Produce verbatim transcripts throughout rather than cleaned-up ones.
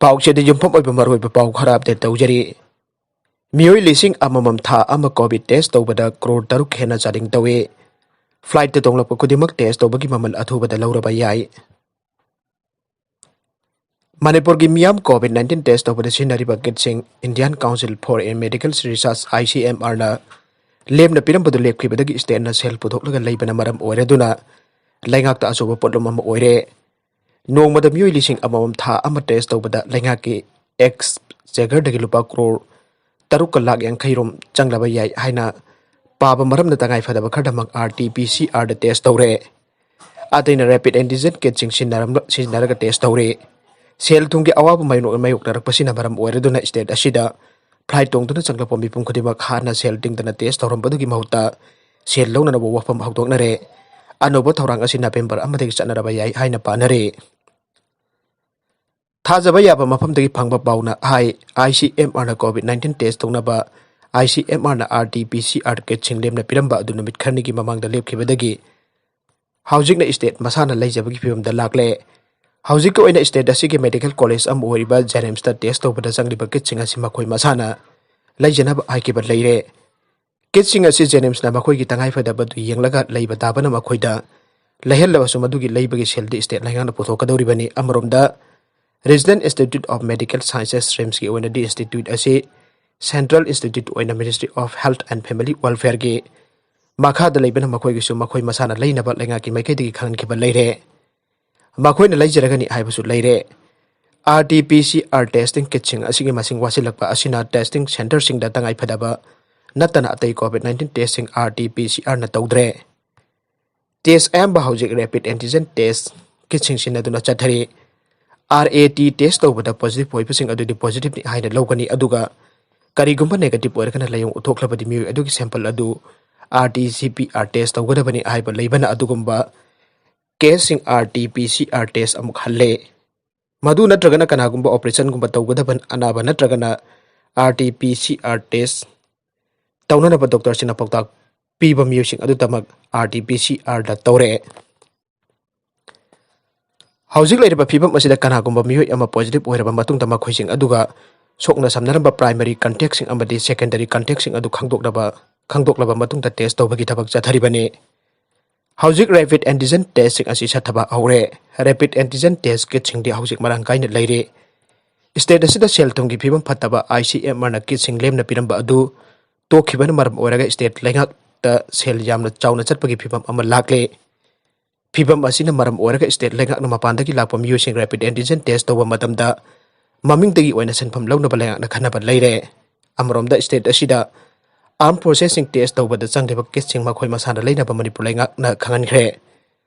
ꯄꯥꯎꯆꯦꯗ ꯌꯨꯝꯐꯝ ꯑꯣꯏꯕ ꯃꯔꯨꯑꯣꯏꯕ ꯄꯥꯎ ꯈꯔ ꯑꯞꯗꯦꯠ ꯇꯧꯖꯔꯤ꯫ ꯃꯤꯑꯣꯏ ꯂꯤꯁꯤꯡ ꯑꯃꯃꯝ ꯊꯥ ꯑꯃ ꯀꯣꯚꯤꯗ ꯇꯦꯁ ꯇꯧꯕꯗ ꯀ꯭ꯔꯣꯔ ꯇꯔꯨꯛ ꯍꯦꯟꯅ ꯆꯥꯗꯤꯡ ꯇꯧꯏ꯫ ꯐ꯭ꯂꯥꯏꯠꯇ ꯇꯣꯡꯂꯛꯄ ꯈꯨꯗꯤꯡꯃꯛ ꯇꯦꯁ ꯇꯧꯕꯒꯤ ꯃꯃꯜ ꯑꯊꯨꯕꯗ ꯂꯧꯔꯕ ꯌꯥꯏ꯫ ꯃꯅꯤꯄꯨꯔꯒꯤ ꯃꯤꯌꯥꯝ ꯀꯣꯚꯤꯗ ꯅꯥꯏꯟꯇꯤꯟ ꯇꯦꯁ ꯇꯧꯕꯗ ꯁꯤꯖꯤꯟꯅꯔꯤꯕ ꯀꯤꯠꯁꯤꯡ Indian Council for a Medical Research, ICMRꯅ ꯂꯦꯝꯅ ꯄꯤꯔꯝꯕꯗꯨ ꯂꯦꯞꯈꯤꯕꯗꯒꯤ ꯁ꯭ꯇꯦꯠꯅ ꯁꯦꯜ ꯄꯨꯊꯣꯛꯂꯒ ꯂꯩꯕꯅ ꯃꯔꯝ ꯑꯣꯏꯔꯗꯨꯅ ꯂꯩꯉꯥꯛꯇ ꯑꯆꯧꯕ ꯄꯣꯠꯂꯨꯝ ꯑꯃ ꯑꯣꯏꯔꯦ꯫ ꯅꯣꯡꯃꯗ ꯃꯤꯑꯣꯏ ꯂꯤꯁꯤꯡ ꯑꯃꯃꯝ ꯊꯥ ꯑꯃ ꯇꯦꯁ ꯇꯧꯕꯗ ꯂꯩꯉꯥꯛꯀꯤ ꯑꯦꯛꯁ ꯆꯦꯒꯔꯗꯒꯤ ꯂꯨꯄꯥ ꯀ꯭ꯔꯣꯔ ꯇꯔꯨꯛꯀ ꯂꯥꯛ ꯌꯥꯡꯈꯩ ꯔꯣꯝ ꯆꯪꯂꯕ ꯌꯥꯏ ꯍꯥꯏꯅ ꯄꯥꯕ ꯃꯔꯝꯅ ꯇꯉꯥꯏ ꯐꯗꯕ ꯈꯔꯗꯃꯛ RT-PCRꯗ ꯇꯦꯁ ꯇꯧꯔꯦ꯫ ꯑꯇꯩꯅ ꯔꯦꯄꯤꯗ ꯑꯦꯟꯇꯤꯖꯦꯟ ꯀꯤꯠꯁꯤꯡ ꯁꯤꯖꯤꯟꯅꯔꯝꯕ-, ꯁꯤꯖꯤꯟꯅꯔꯒ ꯇꯦꯁ ꯇꯧꯔꯦ꯫ ꯁꯦꯜ ꯊꯨꯝꯒꯤ ꯑꯋꯥꯕ ꯃꯥꯌꯣꯛ-, ꯃꯥꯌꯣꯛꯅꯔꯛꯄꯁꯤꯅ ꯃꯔꯝ ꯑꯣꯏꯔꯗꯨꯅ ꯁ꯭ꯇꯦꯠ ꯑꯁꯤꯗ ꯐ꯭ꯂꯥꯏꯠ ꯇꯣꯡꯗꯨꯅ ꯆꯪꯂꯛꯄ ꯃꯤꯄꯨꯝ ꯈꯨꯗꯤꯡꯃꯛ ꯍꯥꯟꯅ ꯁꯦꯜ ꯇꯤꯡꯗꯅ ꯇꯦꯁ ꯇꯧꯔꯝꯕꯗꯨꯒꯤ ꯃꯍꯨꯠꯇ ꯁꯦꯜ ꯂꯧꯅꯅꯕ ꯋꯥꯐꯝ ꯍꯧꯗꯣꯛꯅꯔꯦ꯫ ꯑꯅꯧꯕ ꯊꯧꯔꯥꯡ ꯑꯁꯤ ꯅꯕꯦꯝꯕꯔ ꯑꯃꯗꯒꯤ ꯆꯠꯅꯔꯕ ꯌꯥꯏ ꯍꯥꯏꯅ ꯄꯥꯅꯔꯦ꯫ ꯊꯥꯖꯕ ꯌꯥꯕ ꯃꯐꯝꯗꯒꯤ ꯐꯪꯕ ꯄꯥꯎꯅ ꯍꯥꯏ, ICMRꯅ ꯀꯣꯚꯤꯗ ꯅꯥꯏꯟꯇꯤꯟ ꯇꯦꯁ ꯇꯧꯅꯕ ICMRꯅ RT-PCR ꯀꯤꯠꯁꯤꯡ ꯂꯦꯝꯅ ꯄꯤꯔꯝꯕ ꯑꯗꯨ ꯅꯨꯃꯤꯠ ꯈꯔꯅꯤꯒꯤ ꯃꯃꯥꯡꯗ ꯂꯦꯞꯈꯤꯕꯗꯒꯤ ꯍꯧꯖꯤꯛꯅ ꯁ꯭ꯇꯦꯠ ꯃꯁꯥꯅ ꯂꯩꯖꯕꯒꯤ ꯐꯤꯕꯝꯗ ꯂꯥꯛꯂꯦ꯫ ꯍꯧꯖꯤꯛꯀꯤ ꯑꯣꯏꯅ ꯁ꯭ꯇꯦꯠ ꯑꯁꯤꯒꯤ ꯃꯦꯗꯤꯀꯦꯜ ꯀꯣꯂꯦꯖ ꯑꯃ ꯑꯣꯏꯔꯤꯕ JNIMSꯇ ꯇꯦꯁ ꯇꯧꯕꯗ ꯆꯪꯂꯤꯕ ꯀꯤꯠꯁꯤꯡ ꯑꯁꯤ ꯃꯈꯣꯏ ꯃꯁꯥꯅ ꯂꯩꯖꯅꯕ ꯍꯥꯏꯈꯤꯕ ꯂꯩꯔꯦ꯫ ꯀꯤꯠꯁꯤꯡ ꯑꯁꯤ JNIMSꯅ ꯃꯈꯣꯏꯒꯤ ꯇꯉꯥꯏꯐꯗꯕꯗꯨ ꯌꯦꯡꯂꯒ ꯂꯩꯕ ꯇꯥꯕꯅ ꯃꯈꯣꯏꯗ ꯂꯩꯍꯜꯂꯕꯁꯨ ꯃꯗꯨꯒꯤ ꯂꯩꯕꯒꯤ ꯁꯦꯜꯗꯤ ꯁ꯭ꯇꯦꯠ ꯂꯩꯉꯥꯛꯅ ꯄꯨꯊꯣꯛꯀꯗꯧꯔꯤꯕꯅꯤ꯫ ꯑꯃꯔꯣꯝꯗ Regional Institute of Medical Sciences, RIMSꯀꯤ ꯑꯣꯏꯅꯗꯤ ꯏꯟꯁꯇꯤꯇ꯭ꯌꯨꯠ ꯑꯁꯤ Central Institute ꯑꯣꯏꯅ Ministry of Health and Family Welfareꯒꯤ ꯃꯈꯥꯗ ꯂꯩꯕꯅ ꯃꯈꯣꯏꯒꯤꯁꯨ ꯃꯈꯣꯏ ꯃꯁꯥꯅ ꯂꯩꯅꯕ ꯂꯩꯉꯥꯛꯀꯤ ꯃꯥꯏꯀꯩꯗꯒꯤ ꯈꯪꯍꯟꯈꯤꯕ ꯂꯩꯔꯦ꯫ ꯃꯈꯣꯏꯅ ꯂꯩꯖꯔꯒꯅꯤ ꯍꯥꯏꯕꯁꯨ ꯂꯩꯔꯦ꯫ RT-PCR testing kitꯁꯤꯡ ꯑꯁꯤꯒꯤ ꯃꯁꯤꯡ ꯋꯥꯠꯁꯤꯜꯂꯛꯄ ꯑꯁꯤꯅ testing centreꯁꯤꯡꯗ ꯇꯉꯥꯏꯐꯗꯕ ꯅꯠꯇꯅ ꯑꯇꯩ ꯀꯣꯚꯤꯗ ꯅꯥꯏꯟꯇꯤꯟ ꯇꯦꯁꯁꯤꯡ RT-PCRꯅ ꯇꯧꯗ꯭ꯔꯦ꯫ ꯇꯦꯁ ꯑꯌꯥꯝꯕ ꯍꯧꯖꯤꯛ rapid antigen test kitꯁꯤꯡ ꯁꯤꯖꯤꯟꯅꯗꯨꯅ ꯆꯠꯊꯔꯤ꯫ RAT test ꯇꯧꯕꯗ positive ꯑꯣꯏꯕꯁꯤꯡ ꯑꯗꯨꯗꯤ positiveꯅꯤ ꯍꯥꯏꯅ ꯂꯧꯒꯅꯤ, ꯑꯗꯨꯒ ꯀꯔꯤꯒꯨꯝꯕ negative ꯑꯣꯏꯔꯒꯅ ꯂꯥꯏꯑꯣꯡ ꯎꯠꯊꯣꯛꯂꯕꯗꯤ ꯃꯤꯑꯣꯏ ꯑꯗꯨꯒꯤ sample ꯑꯗꯨ RT-PCR test ꯇꯧꯒꯗꯕꯅꯤ ꯍꯥꯏꯕ ꯂꯩꯕꯅ ꯑꯗꯨꯒꯨꯝꯕ caseꯁꯤꯡ RT-PCR test ꯑꯃꯨꯛ ꯍꯜꯂꯦ꯫ ꯃꯗꯨ ꯅꯠꯇ꯭ꯔꯒꯅ ꯀꯅꯥꯒꯨꯝꯕ operationꯒꯨꯝꯕ ꯇꯧꯒꯗꯕ ꯑꯅꯥꯕ ꯅꯠꯇ꯭ꯔꯒꯅ RT-PCR test ꯇꯧꯅꯅꯕ doctorꯁꯤꯡꯅ ꯄꯥꯎꯇꯥꯛ ꯄꯤꯕ ꯃꯤꯑꯣꯏꯁꯤꯡ ꯑꯗꯨꯗꯃꯛ RT-PCRꯗ ꯇꯧꯔꯦ꯫ ꯍꯧꯖꯤꯛ ꯂꯩꯔꯤꯕ ꯐꯤꯕꯝ ꯑꯁꯤꯗ ꯀꯅꯥꯒꯨꯝꯕ ꯃꯤꯑꯣꯏ ꯑꯃ positive ꯑꯣꯏꯔꯕ ꯃꯇꯨꯡꯗ ꯃꯈꯣꯏꯁꯤꯡ ꯑꯗꯨꯒ ꯁꯣꯛꯅ ꯁꯝꯅꯔꯝꯕ primary contactꯁꯤꯡ ꯑꯃꯗꯤ secondary contactꯁꯤꯡ ꯑꯗꯨ ꯈꯪꯗꯣꯛꯅꯕ, ꯈꯪꯗꯣꯛꯂꯕ ꯃꯇꯨꯡꯗ test ꯇꯧꯕꯒꯤ ꯊꯕꯛ ꯆꯠꯊꯔꯤꯕꯅꯤ꯫ ꯍꯧꯖꯤꯛ rapid antigen testꯁꯤꯡ ꯑꯁꯤ ꯆꯠꯊꯕ ꯍꯧꯔꯦ꯫ Rapid antigen test kitꯁꯤꯡꯗꯤ ꯍꯧꯖꯤꯛ ꯃꯔꯥꯡ ꯀꯥꯏꯅ ꯂꯩꯔꯦ꯫ State ꯑꯁꯤꯗ ꯁꯦꯜ ꯊꯨꯝꯒꯤ ꯐꯤꯕꯝ ꯐꯠꯇꯕ ICMRꯅ kitꯁꯤꯡ ꯂꯦꯝꯅ ꯄꯤꯔꯝꯕ ꯑꯗꯨ ꯇꯣꯛꯈꯤꯕꯅ ꯃꯔꯝ ꯑꯣꯏꯔꯒ state ꯂꯩꯉꯥꯛꯇ ꯁꯦꯜ ꯌꯥꯝꯅ ꯆꯥꯎꯅ ꯆꯠꯄꯒꯤ ꯐꯤꯕꯝ ꯑꯃ ꯂꯥꯛꯂꯦ꯫ ꯐꯤꯕꯝ ꯑꯁꯤꯅ ꯃꯔꯝ ꯑꯣꯏꯔꯒ state ꯂꯩꯉꯥꯛꯅ ꯃꯄꯥꯟꯗꯒꯤ ꯂꯥꯛꯄ ꯃꯤꯑꯣꯏꯁꯤꯡ rapid antigen test ꯇꯧꯕ ꯃꯇꯝꯗ ꯃꯃꯤꯡꯗꯒꯤ ꯑꯣꯏꯅ ꯁꯦꯟꯐꯝ ꯂꯧꯅꯕ ꯂꯩꯉꯥꯛꯅ ꯈꯟꯅꯕ ꯂꯩꯔꯦ꯫ ꯑꯃꯔꯣꯝꯗ state ꯑꯁꯤꯗ armed forcesꯁꯤꯡ test ꯇꯧꯕꯗ ꯆꯪꯂꯤꯕ kitꯁꯤꯡ ꯃꯈꯣꯏ ꯃꯁꯥꯅ ꯂꯩꯅꯕ ꯃꯅꯤꯄꯨꯔ ꯂꯩꯉꯥꯛꯅ ꯈꯪꯍꯟꯈ꯭ꯔꯦ꯫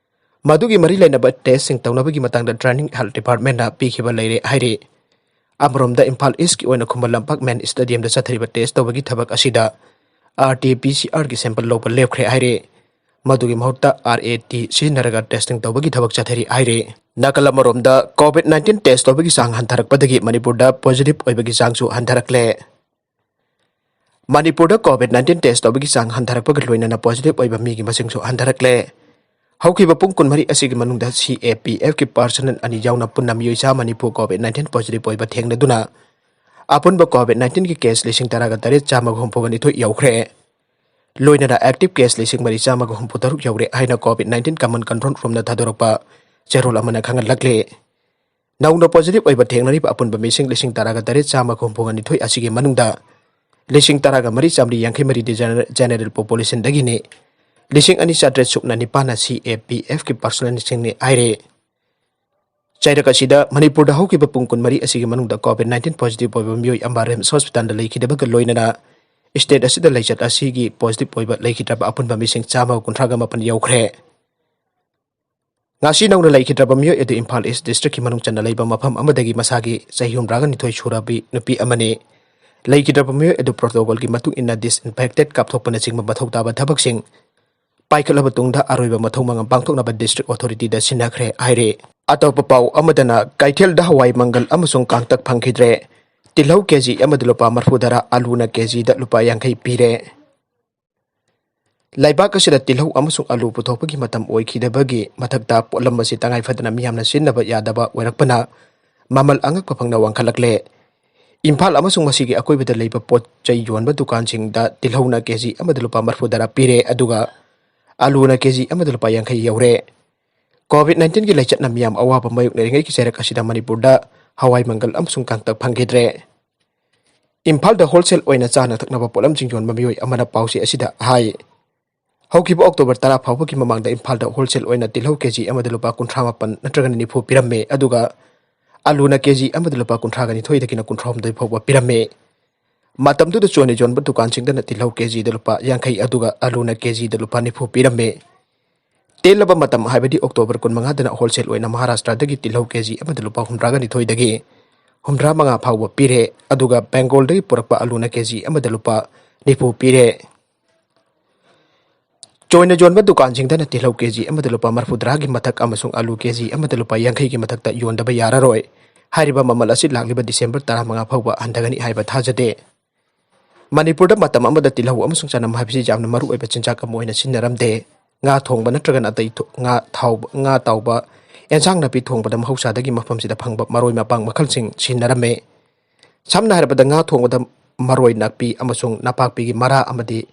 ꯃꯗꯨꯒꯤ ꯃꯔꯤ ꯂꯩꯅꯕ testꯁꯤꯡ ꯇꯧꯅꯕꯒꯤ ꯃꯇꯥꯡꯗ training health departmentꯅ ꯄꯤꯈꯤꯕ ꯂꯩꯔꯦ ꯍꯥꯏꯔꯤ꯫ ꯑꯃꯔꯣꯝꯗ ꯏꯝꯐꯥꯜ Eastꯀꯤ ꯑꯣꯏꯅ ꯈꯨꯃꯟ ꯂꯝꯄꯥꯛ main stadiumꯗ ꯆꯠꯊꯔꯤꯕ test ꯇꯧꯕꯒꯤ ꯊꯕꯛ ꯑꯁꯤꯗ RT-PCRꯒꯤ sample ꯂꯧꯕ ꯂꯦꯞꯈ꯭ꯔꯦ ꯍꯥꯏꯔꯤ꯫ ꯃꯗꯨꯒꯤ ꯃꯍꯨꯠꯇ RAT ꯁꯤꯖꯤꯟꯅꯔꯒ testing ꯇꯧꯕꯒꯤ ꯊꯕꯛ ꯆꯠꯊꯔꯤ ꯍꯥꯏꯔꯤ꯫ ꯅꯥꯀꯜ ꯑꯃꯔꯣꯝꯗ COVID nineteen test ꯇꯧꯕꯒꯤ ꯆꯥꯡ ꯍꯟꯊꯔꯛꯄꯗꯒꯤ ꯃꯅꯤꯄꯨꯔꯗ positive ꯑꯣꯏꯕꯒꯤ ꯆꯥꯡꯁꯨ ꯍꯟꯊꯔꯛꯂꯦ꯫ ꯃꯅꯤꯄꯨꯔꯗ COVID nineteen test ꯇꯧꯕꯒꯤ ꯆꯥꯡ ꯍꯟꯊꯔꯛꯄꯒ ꯂꯣꯏꯅꯅ positive ꯑꯣꯏꯕ ꯃꯤꯒꯤ ꯃꯁꯤꯡꯁꯨ ꯍꯟꯊꯔꯛꯂꯦ꯫ ꯍꯧꯈꯤꯕ ꯄꯨꯡ ꯀꯨꯟꯃꯔꯤ ꯑꯁꯤꯒꯤ ꯃꯅꯨꯡꯗ CAPFꯀꯤ personnel ꯑꯅꯤ ꯌꯥꯎꯅ ꯄꯨꯟꯅ ꯃꯤꯑꯣꯏ ꯆꯥꯝꯃ ꯅꯤꯐꯨ COVID nineteen positive ꯑꯣꯏꯕ ꯊꯦꯡꯅꯗꯨꯅ ꯑꯄꯨꯟꯕ COVID nineteenꯒꯤ case ꯂꯤꯁꯤꯡ ꯇꯔꯥꯒ ꯇꯔꯦꯠ ꯆꯥꯝꯃꯒ ꯍꯨꯝꯐꯨꯒ ꯅꯤꯊꯣꯏ ꯌꯧꯈ꯭ꯔꯦ꯫ ꯂꯣꯏꯅꯅ active case ꯂꯤꯁꯤꯡ ꯃꯔꯤ ꯆꯥꯝꯃꯒ ꯍꯨꯝꯐꯨ ꯇꯔꯨꯛ ꯌꯧꯔꯦ ꯍꯥꯏꯅ COVID nineteen command control roomꯅ ꯊꯥꯗꯣꯔꯛꯄ ꯆꯦꯔꯣꯜ ꯑꯃꯅ ꯈꯪꯍꯜꯂꯛꯂꯤ꯫ ꯅꯧꯅ positive ꯑꯣꯏꯕ ꯊꯦꯡꯅꯔꯤꯕ ꯑꯄꯨꯟꯕ ꯃꯤꯁꯤꯡ ꯂꯤꯁꯤꯡ ꯇꯔꯥꯒ ꯇꯔꯦꯠ ꯆꯥꯝꯃꯒ ꯍꯨꯝꯐꯨꯒ ꯅꯤꯊꯣꯏ ꯑꯁꯤꯒꯤ ꯃꯅꯨꯡꯗ ꯂꯤꯁꯤꯡ ꯇꯔꯥꯒ ꯃꯔꯤ ꯆꯥꯝꯃꯔꯤ ꯌꯥꯡꯈꯩ ꯃꯔꯤꯗꯤ general, general populationꯗꯒꯤꯅꯤ꯫ ꯂꯤꯁꯤꯡ ꯑꯅꯤ ꯆꯥꯇ꯭ꯔꯦꯠ ꯁꯨꯞꯅ ꯅꯤꯄꯥꯟꯅ CAPFꯀꯤ personnelꯁꯤꯡꯅꯤ ꯍꯥꯏꯔꯦ꯫ ꯆꯩꯔꯛ ꯑꯁꯤꯗ ꯃꯅꯤꯄꯨꯔꯗ ꯍꯧꯈꯤꯕ ꯄꯨꯡ ꯀꯨꯟꯃꯔꯤ ꯑꯁꯤꯒꯤ ꯃꯅꯨꯡꯗ COVID nineteen positive ꯑꯣꯏꯕ ꯃꯤꯑꯣꯏ ꯑꯃ RIMS hospitalꯗ ꯂꯩꯈꯤꯗꯕꯒ ꯂꯣꯏꯅꯅ state ꯑꯁꯤꯗ ꯂꯩꯆꯠ ꯑꯁꯤꯒꯤ positive ꯑꯣꯏꯕ ꯂꯩꯈꯤꯗ꯭ꯔꯕ ꯑꯄꯨꯟꯕ ꯃꯤꯁꯤꯡ ꯆꯥꯝꯃꯒ ꯀꯨꯟꯊ꯭ꯔꯥꯒ ꯃꯥꯄꯟ ꯌꯧꯈ꯭ꯔꯦ꯫ ꯉꯁꯤ ꯅꯧꯅ ꯂꯩꯈꯤꯗ꯭ꯔꯕ ꯃꯤꯑꯣꯏ ꯑꯗꯨ ꯏꯝꯐꯥꯜ East districtꯀꯤ ꯃꯅꯨꯡ ꯆꯟꯅ ꯂꯩꯕ ꯃꯐꯝ ꯑꯃꯗꯒꯤ ꯃꯁꯥꯒꯤ ꯆꯍꯤ ꯍꯨꯝꯗ꯭ꯔꯥꯒ ꯅꯤꯊꯣꯏ ꯁꯨꯔꯕꯤ ꯅꯨꯄꯤ ꯑꯃꯅꯤ꯫ ꯂꯩꯈꯤꯗ꯭ꯔꯕ ꯃꯤꯑꯣꯏ ꯑꯗꯨ protocolꯒꯤ ꯃꯇꯨꯡ ꯏꯟꯅ disinfected ꯀꯥꯞꯊꯣꯛꯄꯅꯆꯤꯡꯕ ꯃꯊꯧ ꯇꯥꯕ ꯊꯕꯛꯁꯤꯡ ꯄꯥꯏꯈꯠꯂꯕ ꯇꯨꯡꯗ ꯑꯔꯣꯏꯕ ꯃꯊꯧ ꯃꯉꯝ ꯄꯥꯡꯊꯣꯛꯅꯕ district authorityꯗ ꯁꯤꯟꯅꯈ꯭ꯔꯦ ꯍꯥꯏꯔꯦ꯫ ꯑꯇꯣꯞꯄ ꯄꯥꯎ ꯑꯃꯗꯅ ꯀꯩꯊꯦꯜꯗ ꯍꯋꯥꯏ ꯃꯪꯒꯜ ꯑꯃꯁꯨꯡ ꯀꯥꯡꯇꯛ ꯐꯪꯈꯤꯗ꯭ꯔꯦ꯫ ꯇꯤꯜꯍꯧ KG ꯑꯃꯗ ꯂꯨꯄꯥ ꯃꯔꯤꯐꯨ ꯇꯔꯥ, ꯑꯂꯨꯅ KGꯗ ꯂꯨꯄꯥ ꯌꯥꯡꯈꯩ ꯄꯤꯔꯦ꯫ ꯂꯩꯕꯥꯛ ꯑꯁꯤꯗ ꯇꯤꯜꯍꯧ ꯑꯃꯁꯨꯡ ꯑꯂꯨ ꯄꯨꯊꯣꯛꯄꯒꯤ ꯃꯇꯝ ꯑꯣꯏꯈꯤꯗꯕꯒꯤ ꯃꯊꯛꯇ, ꯄꯣꯠꯂꯝ ꯑꯁꯤ ꯇꯉꯥꯏ ꯐꯗꯅ ꯃꯤꯌꯥꯝꯅ ꯁꯤꯖꯤꯟꯅꯕ ꯌꯥꯗꯕ ꯑꯣꯏꯔꯛꯄꯅ ꯃꯃꯜ ꯑꯉꯛꯄ ꯐꯪꯅ ꯋꯥꯡꯈꯠꯂꯛꯂꯦ꯫ ꯏꯝꯐꯥꯜ ꯑꯃꯁꯨꯡ ꯃꯁꯤꯒꯤ ꯑꯀꯣꯏꯕꯗ ꯂꯩꯕ ꯄꯣꯠ ꯆꯩ ꯌꯣꯟꯕ ꯗꯨꯀꯥꯟꯁꯤꯡꯗ ꯇꯤꯜꯍꯧꯅ ꯀꯦꯖꯤ ꯑꯃꯗ ꯂꯨꯄꯥ ꯃꯔꯤꯐꯨ ꯇꯔꯥ ꯄꯤꯔꯦ, ꯑꯗꯨꯒ ꯑꯂꯨꯅ ꯀꯦꯖꯤ ꯑꯃꯗ ꯂꯨꯄꯥ ꯌꯥꯡꯈꯩ ꯌꯧꯔꯦ꯫ ꯀꯣꯚꯤꯗ ꯅꯥꯏꯟꯇꯤꯟꯒꯤ ꯂꯩꯆꯠꯅ ꯃꯤꯌꯥꯝ ꯑꯋꯥꯕ ꯃꯥꯌꯣꯛꯅꯔꯤꯉꯩꯒꯤ ꯆꯩꯔꯛ ꯑꯁꯤꯗ ꯃꯅꯤꯄꯨꯔꯗ ꯍꯋꯥꯏ ꯃꯪꯒꯜ ꯑꯃꯁꯨꯡ ꯀꯥꯡꯇꯛ ꯐꯪꯈꯤꯗ꯭ꯔꯦ꯫ ꯏꯝꯐꯥꯜꯗ ꯍꯣꯜꯁꯦꯜ ꯑꯣꯏꯅ ꯆꯥꯅ ꯊꯛꯅꯕ ꯄꯣꯠꯂꯝꯁꯤꯡ ꯌꯣꯟꯕ ꯃꯤꯑꯣꯏ ꯑꯃꯅ ꯄꯥꯎꯆꯦ ꯑꯁꯤꯗ ꯍꯥꯏ, ꯍꯧꯈꯤꯕ ꯑꯣꯛꯇꯣꯕꯔ ꯇꯔꯥ ꯐꯥꯎꯕꯒꯤ ꯃꯃꯥꯡꯗ ꯏꯝꯐꯥꯜꯗ ꯍꯣꯜꯁꯦꯜ ꯑꯣꯏꯅ ꯇꯤꯜꯍꯧ ꯀꯦꯖꯤ ꯑꯃꯗ ꯂꯨꯄꯥ ꯀꯨꯟꯊ꯭ꯔꯥ ꯃꯥꯄꯟ ꯅꯠꯇ꯭ꯔꯒꯅ ꯅꯤꯐꯨ ꯄꯤꯔꯝꯃꯤ, ꯑꯗꯨꯒ ꯑꯂꯨꯅ ꯀꯦꯖꯤ ꯑꯃꯗ ꯂꯨꯄꯥ ꯀꯨꯟꯊ꯭ꯔꯥꯒ ꯅꯤꯊꯣꯏꯗꯒꯤꯅ ꯀꯨꯟꯊ꯭ꯔꯥ ꯍꯨꯝꯗꯣꯏ ꯐꯥꯎꯕ ꯄꯤꯔꯝꯃꯤ꯫ ꯃꯇꯝꯗꯨꯗ ꯆꯣꯏꯅ ꯌꯣꯟꯕ ꯗꯨꯀꯥꯟꯁꯤꯡꯗꯅ ꯇꯤꯜꯍꯧ ꯀꯦꯖꯤꯗ ꯂꯨꯄꯥ ꯌꯥꯡꯈꯩ, ꯑꯗꯨꯒ ꯑꯂꯨꯅ ꯀꯦꯖꯤꯗ ꯂꯨꯄꯥ ꯅꯤꯐꯨ ꯄꯤꯔꯝꯃꯤ꯫ ꯇꯦꯜꯂꯕ ꯃꯇꯝ, ꯍꯥꯏꯕꯗꯤ ꯑꯣꯛꯇꯣꯕꯔ ꯀꯨꯟꯃꯉꯥꯗꯅ ꯍꯣꯜꯁꯦꯜ ꯑꯣꯏꯅ ꯃꯍꯥꯔꯥꯁꯇ꯭ꯔꯗꯒꯤ ꯇꯤꯜꯍꯧ ꯀꯦꯖꯤ ꯑꯃꯗ ꯂꯨꯄꯥ ꯍꯨꯝꯗ꯭ꯔꯥꯒ ꯅꯤꯊꯣꯏꯗꯒꯤ ꯍꯨꯝꯗ꯭ꯔꯥ ꯃꯉꯥ ꯐꯥꯎꯕ ꯄꯤꯔꯦ, ꯑꯗꯨꯒ ꯕꯦꯡꯒꯣꯜꯗꯒꯤ ꯄꯨꯔꯛꯄ ꯑꯂꯨꯅ ꯀꯦꯖꯤ ꯑꯃꯗ ꯂꯨꯄꯥ ꯅꯤꯐꯨ ꯄꯤꯔꯦ꯫ ꯆꯣꯏꯅ ꯌꯣꯟꯕ ꯗꯨꯀꯥꯟꯁꯤꯡꯗꯅ ꯇꯤꯜꯍꯧ ꯀꯦꯖꯤ ꯑꯃꯗ ꯂꯨꯄꯥ ꯃꯔꯤꯐꯨ ꯇꯔꯥꯒꯤ ꯃꯊꯛ ꯑꯃꯁꯨꯡ ꯑꯂꯨ ꯀꯦꯖꯤ ꯑꯃꯗ ꯂꯨꯄꯥ ꯌꯥꯡꯈꯩꯒꯤ ꯃꯊꯛꯇ ꯌꯣꯟꯗꯕ ꯌꯥꯔꯔꯣꯏ꯫ ꯍꯥꯏꯔꯤꯕ ꯃꯃꯜ ꯑꯁꯤ ꯂꯥꯛꯂꯤꯕ ꯗꯤꯁꯦꯝꯕꯔ ꯇꯔꯥꯃꯉꯥ ꯐꯥꯎꯕ ꯍꯟꯊꯒꯅꯤ ꯍꯥꯏꯕ ꯊꯥꯖꯗꯦ꯫ ꯃꯅꯤꯄꯨꯔꯗ ꯃꯇꯝ ꯑꯃꯗ ꯇꯤꯜꯍꯧ ꯑꯃꯁꯨꯡ ꯆꯅꯝ ꯍꯥꯏꯕꯁꯤ ꯌꯥꯝꯅ ꯃꯔꯨ ꯑꯣꯏꯕ ꯆꯤꯟꯖꯥꯛ ꯑꯃ ꯑꯣꯏꯅ ꯁꯤꯖꯤꯟꯅꯔꯝꯗꯦ꯫ ꯉꯥ ꯊꯣꯡꯕ ꯅꯠꯇ꯭ꯔꯒꯅ ꯑꯇꯩ ꯊꯣ-, ꯉꯥ ꯊꯥꯎꯕ, ꯉꯥ ꯇꯥꯎꯕ, ꯑꯦꯟꯁꯥꯡ ꯅꯥꯄꯤ ꯊꯣꯡꯕꯗ ꯃꯍꯧꯁꯥꯗꯒꯤ ꯃꯐꯝꯁꯤꯗ ꯐꯪꯕ ꯃꯔꯣꯏ ꯃꯄꯥꯡ ꯃꯈꯜꯁꯤꯡ ꯁꯤꯖꯤꯟꯅꯔꯝꯃꯤ꯫ ꯁꯝꯅ ꯍꯥꯏꯔꯕꯗ, ꯉꯥ ꯊꯣꯡꯕꯗ ꯃꯔꯣꯏ ꯅꯥꯄꯤ ꯑꯃꯁꯨꯡ ꯅꯄꯥꯛꯄꯤꯒꯤ ꯃꯔꯥ ꯑꯃꯗꯤ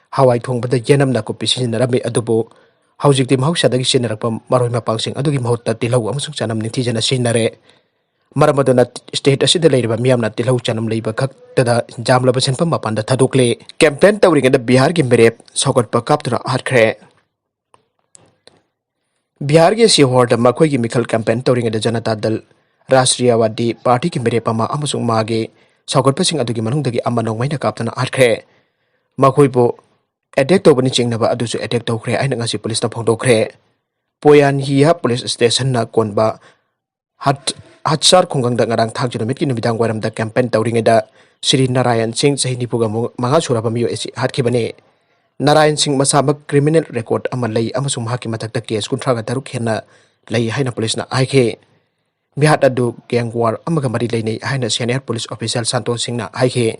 ꯍꯋꯥꯏ ꯊꯣꯡꯕꯗ ꯌꯦꯅꯝ ꯅꯥꯀꯨꯞꯄꯤ ꯁꯤꯖꯤꯟꯅꯔꯝꯃꯤ, ꯑꯗꯨꯕꯨ ꯍꯧꯖꯤꯛꯇꯤ ꯃꯍꯧꯁꯥꯗꯒꯤ ꯁꯤꯖꯤꯟꯅꯔꯛꯄ ꯃꯔꯣꯏ ꯃꯄꯥꯡꯁꯤꯡ ꯑꯗꯨꯒꯤ ꯃꯍꯨꯠꯇ ꯇꯤꯜꯍꯧ ꯑꯃꯁꯨꯡ ꯆꯅꯝ ꯅꯤꯡꯊꯤꯖꯅ ꯁꯤꯖꯤꯟꯅꯔꯦ꯫ ꯃꯔꯝ ꯑꯗꯨꯅ state ꯑꯁꯤꯗ ꯂꯩꯔꯤꯕ ꯃꯤꯌꯥꯝꯅ ꯇꯤꯜꯍꯧ ꯆꯅꯝ ꯂꯩꯕ ꯈꯛꯇꯗ ꯌꯥꯝꯂꯕ ꯁꯦꯟꯐꯝ ꯃꯄꯥꯟꯗ ꯊꯥꯗꯣꯛꯂꯦ꯫ Campaign ꯇꯧꯔꯤꯉꯩꯗ ꯕꯤꯍꯥꯔꯒꯤ ꯃꯤꯔꯦꯞ ꯁꯧꯒꯠꯄ ꯀꯥꯞꯇꯨꯅ ꯍꯥꯠꯈ꯭ꯔꯦ꯫ ꯕꯤꯍꯥꯔꯒꯤ ꯁꯤꯍꯣꯔꯗ ꯃꯈꯣꯏꯒꯤ ꯃꯤꯈꯜ campaign ꯇꯧꯔꯤꯉꯩꯗ ꯖꯅꯇꯥ ꯗꯜ ꯔꯥꯁꯇ꯭ꯔꯤꯌꯥꯋꯥꯗꯤ ꯄꯥꯔꯇꯤꯒꯤ ꯃꯤꯔꯦꯞ ꯑꯃ ꯑꯃꯁꯨꯡ ꯃꯥꯒꯤ ꯁꯧꯒꯠꯄꯁꯤꯡ ꯑꯗꯨꯒꯤ ꯃꯅꯨꯡꯗꯒꯤ ꯑꯃ ꯅꯣꯡꯃꯩꯅ ꯀꯥꯞꯇꯨꯅ ꯍꯥꯠꯈ꯭ꯔꯦ꯫ ꯃꯈꯣꯏꯕꯨ attack ꯇꯧꯕꯅꯤ ꯆꯤꯡꯅꯕ ꯑꯗꯨꯁꯨ attack ꯇꯧꯈ꯭ꯔꯦ ꯍꯥꯏꯅ ꯉꯁꯤ ꯄꯨꯂꯤꯁꯅ ꯐꯣꯡꯗꯣꯛꯈ꯭ꯔꯦ꯫ ꯄꯣꯌꯥꯟꯍꯤꯌꯥ ꯄꯨꯂꯤꯁ ꯁ꯭ꯇꯦꯁꯟꯅ ꯀꯣꯟꯕ ꯍꯠ-, ꯍꯠꯁꯥꯔ ꯈꯨꯡꯒꯪꯗ ꯉꯔꯥꯡ ꯊꯥꯡꯖ ꯅꯨꯃꯤꯠꯀꯤ ꯅꯨꯃꯤꯗꯥꯡ ꯋꯥꯏꯔꯝꯗ campaign ꯇꯧꯔꯤꯉꯩꯗ ꯁ꯭ꯔꯤ ꯅꯥꯔꯥꯌꯟ ꯁꯤꯡ, ꯆꯍꯤ ꯅꯤꯐꯨꯒ ꯃꯉꯥ ꯁꯨꯔꯕ ꯃꯤꯑꯣꯏ ꯑꯁꯤ ꯍꯥꯠꯈꯤꯕꯅꯤ꯫ ꯅꯥꯔꯥꯌꯟ ꯁꯤꯡ ꯃꯁꯥꯃꯛ criminal record ꯑꯃ ꯂꯩ ꯑꯃꯁꯨꯡ ꯃꯍꯥꯛꯀꯤ ꯃꯊꯛꯇ case ꯀꯨꯟꯊ꯭ꯔꯥꯒ ꯇꯔꯨꯛ ꯍꯦꯟꯅ ꯂꯩ ꯍꯥꯏꯅ ꯄꯨꯂꯤꯁꯅ ꯍꯥꯏꯈꯤ꯫ ꯃꯤꯍꯥꯠ ꯑꯗꯨ gang war ꯑꯃꯒ ꯃꯔꯤ ꯂꯩꯅꯩ ꯍꯥꯏꯅ senior police official ꯁꯟꯇꯣꯁ ꯁꯤꯡꯅ ꯍꯥꯏꯈꯤ꯫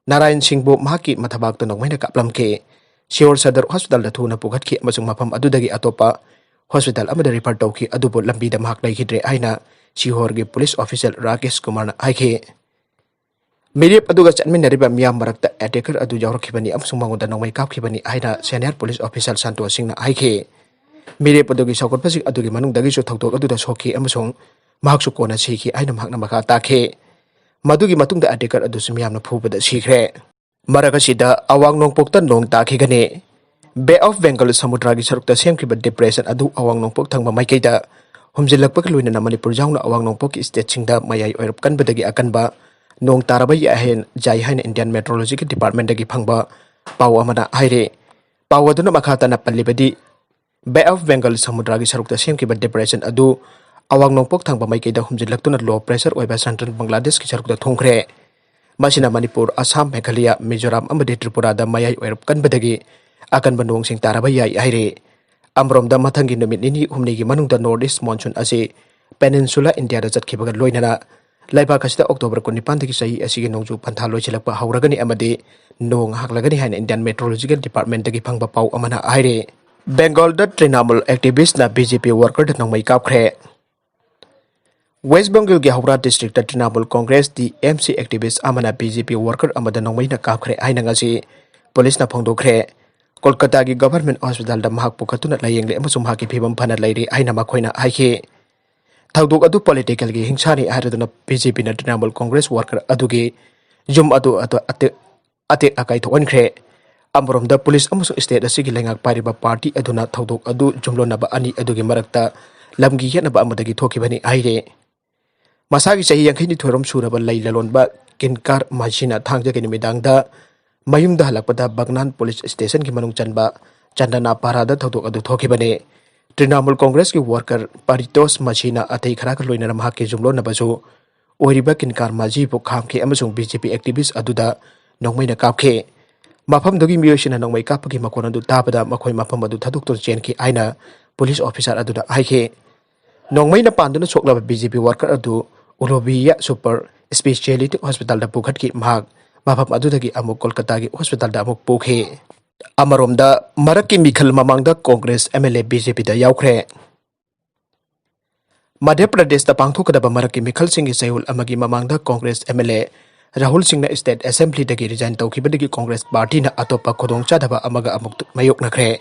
ꯅꯥꯔꯥꯌꯟ ꯁꯤꯡꯕꯨ ꯃꯍꯥꯛꯀꯤ ꯃꯊꯕꯥꯛꯇ ꯅꯣꯡꯃꯩꯅ ꯀꯥꯞꯂꯝꯈꯤ꯫ ꯁꯤꯍꯣꯔ ꯁꯗꯔ ꯍꯣꯁꯄꯤꯇꯥꯜꯗ ꯊꯨꯅ ꯄꯨꯈꯠꯈꯤ ꯑꯃꯁꯨꯡ ꯃꯐꯝ ꯑꯗꯨꯗꯒꯤ ꯑꯇꯣꯞꯄ ꯍꯣꯁꯄꯤꯇꯥꯜ ꯑꯃꯗ ꯔꯤꯐꯔ ꯇꯧꯈꯤ, ꯑꯗꯨꯕꯨ ꯂꯝꯕꯤꯗ ꯃꯍꯥꯛ ꯂꯩꯈꯤꯗ꯭ꯔꯦ ꯍꯥꯏꯅ ꯁꯤꯍꯣꯔꯒꯤ ꯄꯨꯂꯤꯁ ꯑꯣꯐꯤꯁꯤꯌꯦꯜ ꯔꯥꯀꯦꯁ ꯀꯨꯃꯥꯔꯅ ꯍꯥꯏꯈꯤ꯫ ꯃꯤꯔꯦꯞ ꯑꯗꯨꯒ ꯆꯠꯃꯤꯟꯅꯔꯤꯕ ꯃꯤꯌꯥꯝ ꯃꯔꯛꯇ ꯑꯦꯇꯦꯀꯔ ꯑꯗꯨ ꯌꯥꯎꯔꯛꯈꯤꯕꯅꯤ ꯑꯃꯁꯨꯡ ꯃꯉꯣꯟꯗ ꯅꯣꯡꯃꯩ ꯀꯥꯞꯈꯤꯕꯅꯤ ꯍꯥꯏꯅ ꯁꯦꯅꯤꯌꯔ ꯄꯨꯂꯤꯁ ꯑꯣꯐꯤꯁꯤꯌꯦꯜ ꯁꯟꯇꯣꯁ ꯁꯤꯡꯅ ꯍꯥꯏꯈꯤ꯫ ꯃꯤꯔꯦꯞ ꯑꯗꯨꯒꯤ ꯁꯧꯒꯠꯄꯁꯤꯡ ꯑꯗꯨꯒꯤ ꯃꯅꯨꯡꯗꯒꯤꯁꯨ ꯊꯧꯗꯣꯛ ꯑꯗꯨꯗ ꯁꯣꯛꯈꯤ ꯑꯃꯁꯨꯡ ꯃꯍꯥꯛꯁꯨ ꯀꯣꯟꯅ ꯁꯤꯈꯤ ꯍꯥꯏꯅ ꯃꯍꯥꯛꯅ ꯃꯈꯥ ꯇꯥꯈꯤ꯫ ꯃꯗꯨꯒꯤ ꯃꯇꯨꯡꯗ ꯑꯦꯇꯦꯀꯔ ꯑꯗꯨꯁꯨ ꯃꯤꯌꯥꯝꯅ ꯐꯨꯕꯗ ꯁꯤꯈ꯭ꯔꯦ꯫ ꯃꯔꯛ ꯑꯁꯤꯗ ꯑꯋꯥꯡ ꯅꯣꯡꯄꯣꯛꯇ ꯅꯣꯡ ꯇꯥꯈꯤꯒꯅꯤ꯫ ꯕꯦ ꯑꯣꯐ ꯕꯦꯡꯒꯜ ꯁꯃꯨꯗ꯭ꯔꯒꯤ ꯁꯔꯨꯛꯇ ꯁꯦꯝꯈꯤꯕ ꯗꯤꯄ꯭ꯔꯦꯁꯟ ꯑꯗꯨ ꯑꯋꯥꯡ ꯅꯣꯡꯄꯣꯛ ꯊꯪꯕ ꯃꯥꯏꯀꯩꯗ ꯍꯨꯝꯖꯤꯜꯂꯛꯄꯒ ꯂꯣꯏꯅꯅ ꯃꯅꯤꯄꯨꯔ ꯌꯥꯎꯅ ꯑꯋꯥꯡ ꯅꯣꯡꯄꯣꯛꯀꯤ ꯁ꯭ꯇꯦꯠꯁꯤꯡꯗ ꯃꯌꯥꯏ ꯑꯣꯏꯔꯞ ꯀꯟꯕꯗꯒꯤ ꯑꯀꯟꯕ ꯅꯣꯡ ꯇꯥꯔꯕ ꯌꯥꯏ ꯍꯥꯏꯅ, ꯌꯥꯏ ꯍꯥꯏꯅ ꯏꯟꯗꯤꯌꯥꯟ ꯃꯦꯇ꯭ꯔꯣꯂꯣꯖꯤꯀꯦꯜ ꯗꯤꯄꯥꯔꯠꯃꯦꯟꯗꯒꯤ ꯐꯪꯕ ꯄꯥꯎ ꯑꯃꯅ ꯍꯥꯏꯔꯤ꯫ ꯄꯥꯎ ꯑꯗꯨꯅ ꯃꯈꯥ ꯇꯥꯅ ꯄꯜꯂꯤꯕꯗꯤ, ꯕꯦ ꯑꯣꯐ ꯕꯦꯡꯒꯜ ꯁꯃꯨꯗ꯭ꯔꯒꯤ ꯁꯔꯨꯛꯇ ꯁꯦꯝꯈꯤꯕ ꯗꯤꯄ꯭ꯔꯦꯁꯟ ꯑꯗꯨ ꯑꯋꯥꯡ ꯅꯣꯡꯄꯣꯛ ꯊꯪꯕ ꯃꯥꯏꯀꯩꯗ ꯍꯨꯝꯖꯤꯜꯂꯛꯇꯨꯅ ꯂꯣ ꯄ꯭ꯔꯦꯁꯔ ꯑꯣꯏꯕ ꯁꯦꯟꯇ꯭ꯔꯦꯜ ꯕꯪꯒ꯭ꯂꯥꯗꯦꯁꯀꯤ ꯁꯔꯨꯛꯇ ꯊꯨꯡꯈ꯭ꯔꯦ꯫ ꯃꯁꯤꯅ ꯃꯅꯤꯄꯨꯔ, ꯑꯁꯥꯝ, ꯃꯦꯘꯥꯂꯌꯥ, ꯃꯤꯖꯣꯔꯥꯝ ꯑꯃꯗꯤ ꯇ꯭ꯔꯤꯄꯨꯔꯥꯗ ꯃꯌꯥꯏ ꯑꯣꯏꯔꯞ ꯀꯟꯕꯗꯒꯤ ꯑꯀꯟꯕ ꯅꯣꯡꯁꯤꯡ ꯇꯥꯔꯕ ꯌꯥꯏ ꯍꯥꯏꯔꯤ꯫ ꯑꯃꯔꯣꯝꯗ, ꯃꯊꯪꯒꯤ ꯅꯨꯃꯤꯠ ꯅꯤꯅꯤ ꯍꯨꯝꯅꯤꯒꯤ ꯃꯅꯨꯡꯗ ꯅꯣꯔꯠ ꯏꯁ ꯃꯣꯟꯁꯨꯟ ꯑꯁꯤ ꯄꯦꯅꯤꯟꯁꯨꯂꯥ ꯏꯟꯗꯤꯌꯥꯗ ꯆꯠꯈꯤꯕꯒ ꯂꯣꯏꯅꯅ ꯂꯩꯕꯥꯛ ꯑꯁꯤꯗ ꯑꯣꯛꯇꯣꯕꯔ ꯀꯨꯟꯅꯤꯄꯥꯟꯗꯒꯤ ꯆꯍꯤ ꯑꯁꯤꯒꯤ ꯅꯣꯡꯖꯨ ꯄꯟꯊꯥ ꯂꯣꯏꯁꯤꯜꯂꯛꯄ ꯍꯧꯔꯒꯅꯤ ꯑꯃꯗꯤ ꯅꯣꯡ ꯍꯥꯡꯂꯒꯅꯤ ꯍꯥꯏꯅ ꯏꯟꯗꯤꯌꯥꯟ ꯃꯦꯇ꯭ꯔꯣꯂꯣꯖꯤꯀꯦꯜ ꯗꯤꯄꯥꯔꯠꯃꯦꯟꯗꯒꯤ ꯐꯪꯕ ꯄꯥꯎ ꯑꯃꯅ ꯍꯥꯏꯔꯤ꯫ ꯕꯦꯡꯒꯣꯜꯗ ꯇ꯭ꯔꯤꯅꯥꯃꯨꯜ ꯑꯦꯛꯇꯤꯚꯤꯁ꯭ꯠꯅ ꯕꯤ ꯖꯦ ꯄꯤ ꯋꯥꯔꯀꯔꯗ ꯅꯣꯡꯃꯩ ꯀꯥꯞꯈ꯭ꯔꯦ꯫ ꯋꯦꯁ꯭ꯠ ꯕꯦꯡꯒꯜꯒꯤ Howrah district Trinamool Congress, T M C, activist ꯑꯃꯅ ꯕꯤ ꯖꯦ ꯄꯤ ꯋꯥꯔꯀꯔ ꯑꯃꯗ ꯅꯣꯡꯃꯩꯅ ꯀꯥꯞꯈ꯭ꯔꯦ ꯍꯥꯏꯅ ꯉꯁꯤ ꯄꯨꯂꯤꯁꯅ ꯐꯣꯡꯗꯣꯛꯈ꯭ꯔꯦ꯫ ꯀꯣꯜꯀꯇꯥꯒꯤ ꯒꯚꯔꯟꯃꯦꯟꯠ ꯍꯣꯁꯄꯤꯇꯥꯜꯗ ꯃꯍꯥꯛ ꯄꯨꯈꯠꯇꯨꯅ ꯂꯥꯌꯦꯡꯂꯦ ꯑꯃꯁꯨꯡ ꯃꯍꯥꯛꯀꯤ ꯐꯤꯕꯝ ꯐꯅ ꯂꯩꯔꯤ ꯍꯥꯏꯅ ꯃꯈꯣꯏꯅ ꯍꯥꯏꯈꯤ꯫ ꯊꯧꯗꯣꯛ ꯑꯗꯨ ꯄꯣꯂꯤꯇꯤꯀꯦꯜꯒꯤ ꯍꯤꯡꯁꯥꯅꯤ ꯍꯥꯏꯔꯗꯨꯅ ꯕꯤ ꯖꯦ ꯄꯤꯅ ꯇ꯭ꯔꯤꯅꯥꯃꯨꯜ ꯀꯣꯡꯒ꯭ꯔꯦꯁ ꯋꯥꯔꯀꯔ ꯑꯗꯨꯒꯤ ꯌꯨꯝ ꯑꯗꯨ ꯑꯇ-, ꯑꯇꯦꯛ-, ꯑꯇꯦꯛ ꯑꯀꯥꯏ ꯊꯣꯛꯍꯟꯈ꯭ꯔꯦ꯫ ꯑꯃꯔꯣꯝꯗ, ꯄꯨꯂꯤꯁ ꯑꯃꯁꯨꯡ ꯁ꯭ꯇꯦꯠ ꯑꯁꯤꯒꯤ ꯂꯩꯉꯥꯛ ꯄꯥꯏꯔꯤꯕ ꯄꯥꯔꯇꯤ ꯑꯗꯨꯅ ꯊꯧꯗꯣꯛ ꯑꯗꯨ ꯌꯨꯝꯂꯣꯟꯅꯕ ꯑꯅꯤ ꯑꯗꯨꯒꯤ ꯃꯔꯛꯇ ꯂꯝꯒꯤ ꯌꯦꯠꯅꯕ ꯑꯃꯗꯒꯤ ꯊꯣꯛꯈꯤꯕꯅꯤ ꯍꯥꯏꯔꯦ꯫ ꯃꯁꯥꯒꯤ ꯆꯍꯤ ꯌꯥꯡꯈꯩꯅꯤꯊꯣꯏꯔꯣꯝ ꯁꯨꯔꯕ ꯂꯩ ꯂꯂꯣꯟꯕ ꯀꯤꯟꯀꯥꯔ ꯃꯥꯁꯤꯅ ꯊꯥꯡꯖꯒꯤ ꯅꯨꯃꯤꯗꯥꯡꯗ ꯃꯌꯨꯝꯗ ꯍꯜꯂꯛꯄꯗ ꯕꯒꯅꯥꯟ ꯄꯨꯂꯤꯁ ꯁ꯭ꯇꯦꯁꯟꯒꯤ ꯃꯅꯨꯡ ꯆꯟꯕ ꯆꯟꯗꯅꯥ ꯄꯥꯔꯥꯗ ꯊꯧꯗꯣꯛ ꯑꯗꯨ ꯊꯣꯛꯈꯤꯕꯅꯤ꯫ ꯇ꯭ꯔꯤꯅꯥꯃꯨꯜ ꯀꯣꯡꯒ꯭ꯔꯦꯁꯀꯤ ꯋꯥꯔꯀꯔ ꯄꯥꯔꯤꯇꯣꯁ ꯃꯥꯁꯤꯅ ꯑꯇꯩ ꯈꯔꯒ ꯂꯣꯏꯅꯅ ꯃꯍꯥꯛꯀꯤ ꯌꯨꯝꯂꯣꯟꯅꯕꯁꯨ ꯑꯣꯏꯔꯤꯕ ꯀꯤꯟꯀꯥꯔ ꯃꯥꯖꯤꯕꯨ ꯈꯥꯝꯈꯤ ꯑꯃꯁꯨꯡ ꯕꯤ ꯖꯦ ꯄꯤ ꯑꯦꯛꯇꯤꯚꯤꯁ꯭ꯠ ꯑꯗꯨꯗ ꯅꯣꯡꯃꯩꯅ ꯀꯥꯞꯈꯤ꯫ ꯃꯐꯝꯗꯨꯒꯤ ꯃꯤꯑꯣꯏꯁꯤꯡꯅ ꯅꯣꯡꯃꯩ ꯀꯥꯞꯄꯒꯤ ꯃꯈꯣꯟ ꯑꯗꯨ ꯇꯥꯕꯗ ꯃꯈꯣꯏ ꯃꯐꯝ ꯑꯗꯨ ꯊꯥꯗꯣꯛꯇꯨꯅ ꯆꯦꯟꯈꯤ ꯍꯥꯏꯅ ꯄꯨꯂꯤꯁ ꯑꯣꯐꯤꯁꯥꯔ ꯑꯗꯨꯅ ꯍꯥꯏꯈꯤ꯫ ꯅꯣꯡꯃꯩꯅ ꯄꯥꯟꯗꯨꯅ ꯁꯣꯛꯂꯕ ꯕꯤ ꯖꯦ ꯄꯤ ꯋꯥꯔꯀꯔ ꯑꯗꯨ ꯎꯂꯨꯕꯤꯌꯥ ꯁꯨꯄꯔ ꯁ꯭ꯄꯦꯁꯤꯌꯦꯂꯤꯇꯤ ꯍꯣꯁꯄꯤꯇꯥꯜꯗ ꯄꯨꯈꯠꯈꯤ꯫ ꯃꯍꯥꯛ ꯃꯐꯝ ꯑꯗꯨꯗꯒꯤ ꯑꯃꯨꯛ ꯀꯣꯜꯀꯇꯥꯒꯤ ꯍꯣꯁꯄꯤꯇꯥꯜꯗ ꯑꯃꯨꯛ ꯄꯨꯈꯤ꯫ ꯑꯃꯔꯣꯝꯗ, ꯃꯔꯛꯀꯤ ꯃꯤꯈꯜ ꯃꯃꯥꯡꯗ ꯀꯣꯡꯒ꯭ꯔꯦꯁ MLA BJPꯗ ꯌꯥꯎꯈ꯭ꯔꯦ꯫ ꯃꯙ꯭ꯌ ꯄ꯭ꯔꯗꯦꯁꯇ ꯄꯥꯡꯊꯣꯛꯀꯗꯕ ꯃꯔꯛꯀꯤ ꯃꯤꯈꯜꯁꯤꯡꯒꯤ ꯆꯌꯣꯜ ꯑꯃꯒꯤ ꯃꯃꯥꯡꯗ ꯀꯣꯡꯒ꯭ꯔꯦꯁ MLA ꯔꯥꯍꯨꯜ ꯁꯤꯡꯅ ꯁ꯭ꯇꯦꯠ ꯑꯦꯁꯦꯝꯕ꯭ꯂꯤꯗꯒꯤ ꯔꯤꯖꯥꯏꯟ ꯇꯧꯈꯤꯕꯗꯒꯤ ꯀꯣꯡꯒ꯭ꯔꯦꯁ ꯄꯥꯔꯇꯤꯅ ꯑꯇꯣꯞꯄ ꯈꯨꯗꯣꯡꯆꯥꯗꯕ ꯑꯃꯒ ꯑꯃꯨꯛ ꯃꯥꯌꯣꯛꯅꯈ꯭ꯔꯦ꯫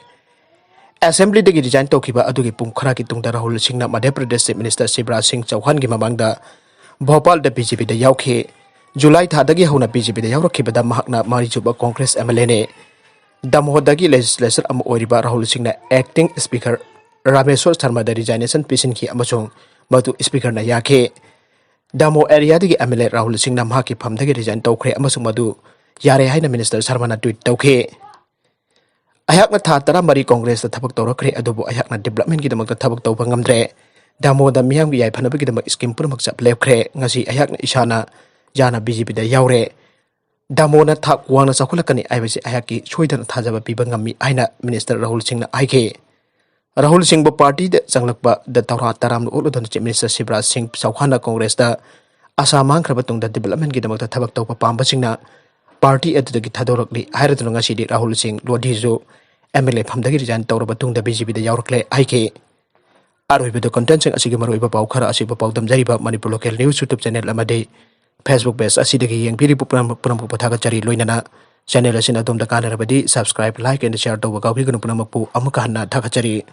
ꯑꯦꯁꯦꯝꯕ꯭ꯂꯤꯗꯒꯤ ꯔꯤꯖꯥꯏꯟ ꯇꯧꯈꯤꯕ ꯑꯗꯨꯒꯤ ꯄꯨꯡ ꯈꯔꯒꯤ ꯇꯨꯡꯗ ꯔꯥꯍꯨꯜ ꯁꯤꯡꯅ ꯃꯙ꯭ꯌ ꯄ꯭ꯔꯗꯦꯁ ꯆꯤꯐ ꯃꯤꯅꯤꯁꯇꯔ ꯁꯤꯕꯔꯥꯖ ꯁꯤꯡ ꯆꯧꯍꯥꯟꯒꯤ ꯃꯃꯥꯡꯗ ꯚꯣꯄꯥꯜꯗ BJPꯗ ꯌꯥꯎꯈꯤ꯫ ꯖꯨꯂꯥꯏ ꯊꯥꯗꯒꯤ ꯍꯧꯅ BJPꯗ ꯌꯥꯎꯔꯛꯈꯤꯕꯗ ꯃꯍꯥꯛꯅ ꯃꯔꯤꯁꯨꯕ ꯀꯣꯡꯒ꯭ꯔꯦꯁ MLAꯅꯤ꯫ ꯗꯃꯣꯍꯗꯒꯤ ꯂꯦꯖꯤꯁꯂꯦꯆꯔ ꯑꯃ ꯑꯣꯏꯔꯤꯕ ꯔꯥꯍꯨꯜ ꯁꯤꯡꯅ ꯑꯦꯛꯇꯤꯡ ꯁ꯭ꯄꯤꯀꯔ ꯔꯥꯃꯦꯁ꯭ꯋꯔ ꯁꯔꯃꯗ ꯔꯤꯖꯥꯏꯅꯦꯁꯟ ꯄꯤꯁꯤꯟꯈꯤ ꯑꯃꯁꯨꯡ ꯃꯗꯨ ꯁ꯭ꯄꯤꯀꯔꯅ ꯌꯥꯈꯤ꯫ ꯗꯃꯣ ꯑꯦꯔꯤꯌꯥꯗꯒꯤ MLA ꯔꯥꯍꯨꯜ ꯁꯤꯡꯅ ꯃꯍꯥꯛꯀꯤ ꯐꯝꯗꯒꯤ ꯔꯤꯖꯥꯏꯟ ꯇꯧꯈ꯭ꯔꯦ ꯑꯃꯁꯨꯡ ꯃꯗꯨ ꯌꯥꯔꯦ ꯍꯥꯏꯅ ꯃꯤꯅꯤꯁꯇꯔ ꯁꯔꯃꯅ ꯇ꯭ꯋꯤꯠ ꯇꯧꯈꯤ꯫ "ꯑꯩꯍꯥꯛꯅ ꯊꯥ ꯇꯔꯥꯃꯔꯤ ꯀꯣꯡꯒ꯭ꯔꯦꯁꯇ ꯊꯕꯛ ꯇꯧꯔꯛꯈ꯭ꯔꯦ, ꯑꯗꯨꯕꯨ ꯑꯩꯍꯥꯛꯅ ꯗꯤꯕꯦꯂꯞꯃꯦꯟꯒꯤꯗꯃꯛꯇ ꯊꯕꯛ ꯇꯧꯕ ꯉꯝꯗ꯭ꯔꯦ꯫ ꯗꯃꯣꯗ ꯃꯤꯌꯥꯝꯒꯤ ꯌꯥꯏꯐꯅꯕꯒꯤꯗꯃꯛ ꯁ꯭ꯀꯤꯝ ꯄꯨꯝꯅꯃꯛ ꯆꯞ ꯂꯦꯞꯈ꯭ꯔꯦ꯫ ꯉꯁꯤ ꯑꯩꯍꯥꯛꯅ ꯏꯁꯥꯅ ꯌꯥꯅ BJPꯗ ꯌꯥꯎꯔꯦ꯫ ꯗꯃꯣꯅ ꯊꯥꯛ ꯋꯥꯡꯅ ꯆꯥꯎꯈꯠꯂꯛꯀꯅꯤ ꯍꯥꯏꯕꯁꯤ ꯑꯩꯍꯥꯛꯀꯤ ꯁꯣꯏꯗꯅ ꯊꯥꯖꯕ ꯄꯤꯕ ꯉꯝꯃꯤ" ꯍꯥꯏꯅ ꯃꯤꯅꯤꯁꯇꯔ ꯔꯥꯍꯨꯜ ꯁꯤꯡꯅ ꯍꯥꯏꯈꯤ꯫ ꯔꯥꯍꯨꯜ ꯁꯤꯡꯕꯨ ꯄꯥꯔꯇꯤꯗ ꯆꯪꯂꯛꯄꯗ ꯊꯧꯔꯥ ꯇꯔꯥꯝꯅ ꯑꯣꯛꯂꯗꯨꯅ ꯆꯤꯐ ꯃꯤꯅꯤꯁꯇꯔ ꯁꯤꯕꯔꯥꯖ ꯁꯤꯡ ꯆꯧꯍꯥꯟꯅ ꯀꯣꯡꯒ꯭ꯔꯦꯁꯇ ꯑꯁꯥ ꯃꯥꯡꯈ꯭ꯔꯕ ꯇꯨꯡꯗ ꯗꯤꯕꯦꯂꯞꯃꯦꯟꯒꯤꯗꯃꯛꯇ ꯊꯕꯛ ꯇꯧꯕ ꯄꯥꯝꯕꯁꯤꯡꯅ ꯄꯥꯔꯇꯤ ꯑꯗꯨꯗꯒꯤ ꯊꯥꯗꯣꯔꯛꯂꯤ ꯍꯥꯏꯔꯗꯨꯅ ꯉꯁꯤꯗꯤ ꯔꯥꯍꯨꯜ ꯁꯤꯡ ꯂꯣꯙꯤꯁꯨ MLA ꯐꯝꯗꯒꯤ ꯔꯤꯖꯥꯏꯟ ꯇꯧꯔꯕ ꯇꯨꯡꯗ BJPꯗ ꯌꯥꯎꯔꯛꯂꯦ ꯍꯥꯏꯈꯤ꯫ ꯑꯔꯣꯏꯕꯗ ꯀꯟꯇꯦꯟꯁꯤꯡ ꯑꯁꯤꯒꯤ ꯃꯔꯨꯑꯣꯏꯕ ꯄꯥꯎ ꯈꯔ ꯑꯁꯤꯕꯨ ꯄꯥꯎꯗꯝꯖꯔꯤꯕ Manipur local news YouTube channel ꯑꯃꯗꯤ Facebook ꯄꯦꯖ ꯑꯁꯤꯗꯒꯤ ꯌꯦꯡꯕꯤꯔꯤꯕ ꯄꯨꯝꯅꯃꯛ, ꯄꯨꯝꯅꯃꯛꯄꯨ ꯊꯥꯒꯠꯆꯔꯤ꯫ ꯂꯣꯏꯅꯅ ꯆꯦꯅꯦꯜ ꯑꯁꯤꯅ ꯑꯗꯣꯝꯗ ꯀꯥꯟꯅꯔꯕꯗꯤ subscribe, like and share ꯇꯧꯕ ꯀꯥꯎꯕꯤꯒꯅꯨ꯫ ꯄꯨꯝꯅꯃꯛꯄꯨ ꯑꯃꯨꯛꯀ ꯍꯟꯅ ꯊꯥꯒꯠꯆꯔꯤ꯫